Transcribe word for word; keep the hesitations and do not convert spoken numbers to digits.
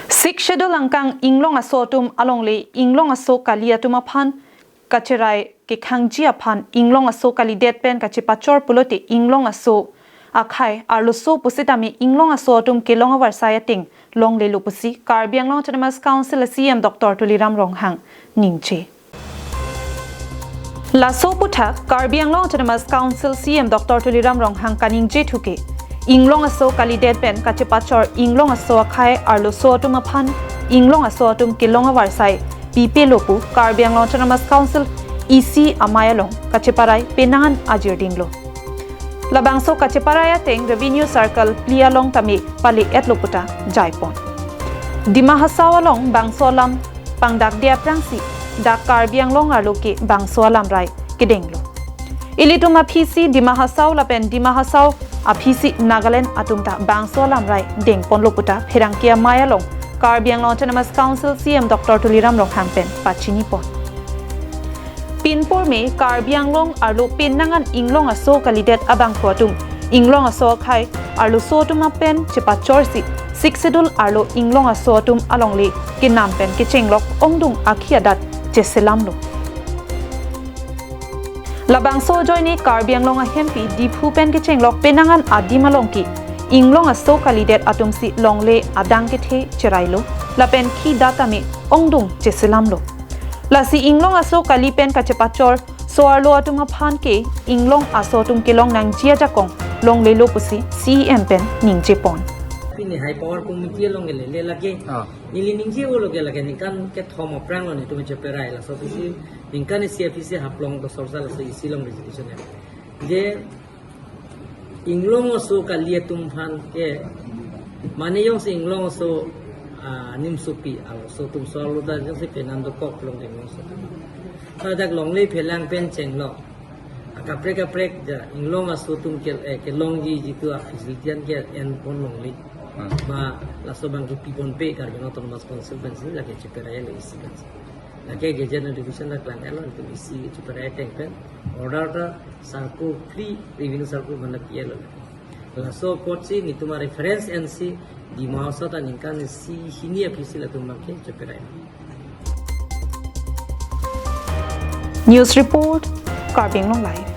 Sixth Schedule angkang inglong aso atum alongle inglong aso kali atum aphan kacherai kekhangji aphan inglong aso kalidet pen kachepachor pulote inglong aso akhei arloso pusitame inglong aso atum kelong avarsai ateng longlelo pusi Karbi Anglong Autonomous Council a C E M Doctor Tuliram Ronghang ningje. Laso aputhak Karbi Anglong Autonomous Council C E M Doctor Tuliram Ronghang kaningje thuke, inglong aso kalidet pen kachepachor inglong aso akhei arloso atum aphan inglong aso atum kelong avarsai pipelo pu Karbi Anglong Autonomous Council E C amei along kacheparai penang an ajirdinglo. Labangso kacheparai ateng Revenue Circle phli along tame pale-etlo puta jaipon. Dima Hasao along bangso alam pangdakde aphrangsi dak Karbi Anglong arlo ke bangso alamrai kedenglo. Ilitum aphisi Dima Hasao lapen Dima Hasao aphisi Nagaland atum ta bangso alamrai dengponlo puta pherangke amei along Karbi Anglong Autonomous Council C E M Doctor Tuliram Ronghang pen pachinipon. Pinpur me Karbi Anglong arlo penang an inglong aso kalidet abangphu atum inglong aso akhei arloso atum apen chepachorsi Sixth Schedule arlo inglong aso atum alongle kenam pen kechenglok ongdung akhi adat cheselamlo. Labangso ajoine Karbi Anglong ahempi Diphu pen kechenglok penang an adim along ke inglong aso kalidet atumsi longle adang kethe cherailo lapen khi adat tame ongdung cheselamlo. Lasi inglong aso kali pen kachepachor so-arlo atum aphan ke inglong aso atum kelong nangji ajakong longlelo pusi C E M pen ningjepon. Pini High Power Committee along ke lele lake. Ah. Neli ningje-olo ke lake ningkan kethom aphranglo netum cheperai laso aphisi ningkan isi aphisi Haflong Torsarsa laso isi along resolution ya. Je inglong aso kali atum aphan ke mane jongsi inglong aso, ah, nimsopi arloso atum so-arlo ta jongsi penan dokok long inglong aso. Hadak longle phelang pen chenglok. Akaprek kaprek ja inglong aso atum ke, eh, kelongji jitu a facility an ke enpon longle. Hmm. Ma laso abang ke piponpe Karbi Anglong Autonomous Council pensi lake cheperai le isi pensi. Lake gazette notification ta klang-etlo, netum isi cheperai ateng pen order ta circle three, Revenue Circle mana P L lake. Laso apotsi netum a reference ensi Dima Hasao ta ningkan isi hini aphisi latum abang ke cheperai. News report, Karbi Anglong Live.